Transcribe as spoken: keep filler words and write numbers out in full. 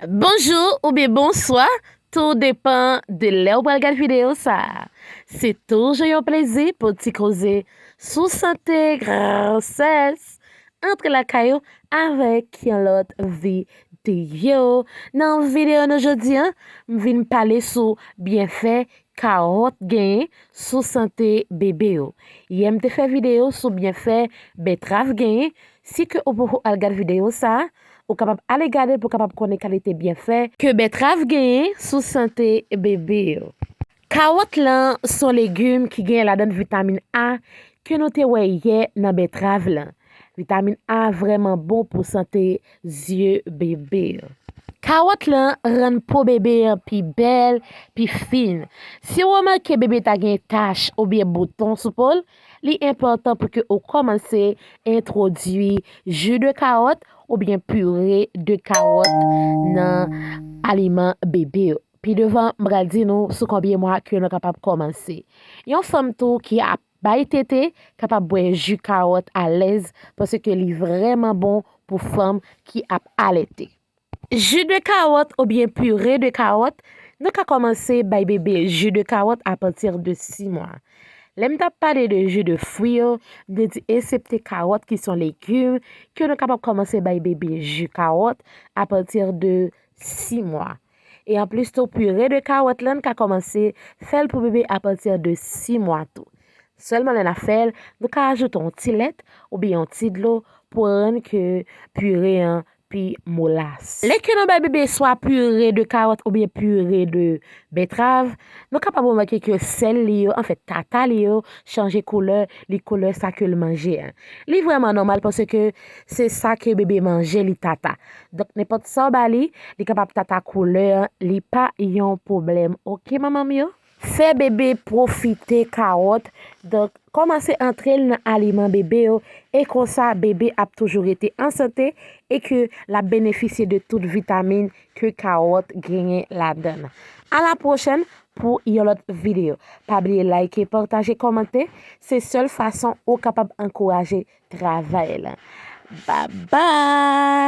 Bonjou oubyen bonswa, tou depan de lè w pral gad videyo sa a. Se toujou yon plezi pou ti koze sou sante, grasès, antre lakay ou avèk yon lòt videyo. Nan videyo nou jodi a, m vin pale sou byenfè kawòt genyen sou sante bebe yo. Yè m te fè videyo sou byenfè bètrav genyen. Si ke ou poko al gad videyo sa a, ou kapab ale gade pou w kapab konnen kalite byenfè ke bètrav genyen sou sante bebe yo. Kawòt lan se yon legim ki gen ladan vitamin A ke nou te wè yè nan bètrav lan. Vitamin A vrèman bon pou sante zye bebe yo. Kawòt lan rann po bebe an pi bèl, pi fin. Si w remake bebe ta gen tach oubyen bouton sou po l, li enpòtan pou ke ou kòmanse entwodui ji de kawòt oubyen pire de kawòt nan aliman bebe yo. Pi devan, m pral di nou sou konbyen mwa ke nou kapab kòmanse. Yon fanm tou ki ap bay tete kapab bwè ji kawòt alèz, paske li vrèman bon pou fanm ki ap alète. Ji de kawòt oubyen pire de kawòt, nou ka kòmanse bay bebe ji de kawòt apati de sis mwa. Lè m t ap pale de ji de fwi yo, m te di eksepte kawòt ki se yon legim, ke nou kapab kòmanse bay bebe ji kawòt apati de sis mwa. E anplis tou, pire de kawòt lan, n ka kòmanse fè l pou bebe apati de sis mwa tou. Sèlman lè n ap fè l, nou ka ajoute yon ti lèt oubyen yon ti dlo pou rann ke pire an pi molas. Lè ke nou bay bebe swa pire de kawòt oubyen pire de bètrav, nou kapab remake ke sèl li yo, anfèt, tata li yo, chanje koulè, li koulè sa ke l manje an. Li vrèman nòmal paske se sa ke bebe manje, li tata. Donk, nenpòt sa w ba li, li kapab tata koulè an, li pa yon pwoblèm. Oke, manman m yo? Fè bebe pwofite kawòt. Donk, kòmanse antre l nan aliman bebe yo, e konsa bebe ap toujou rete an sante e ke l ap benefisye de tout vitamin ke kawòt genyen ladan l. A la pwochèn pou yon lòt videyo. Pa bliye like, pataje, kòmante. Se sèl fason ou kapab ankouraje travay la. Bye bye!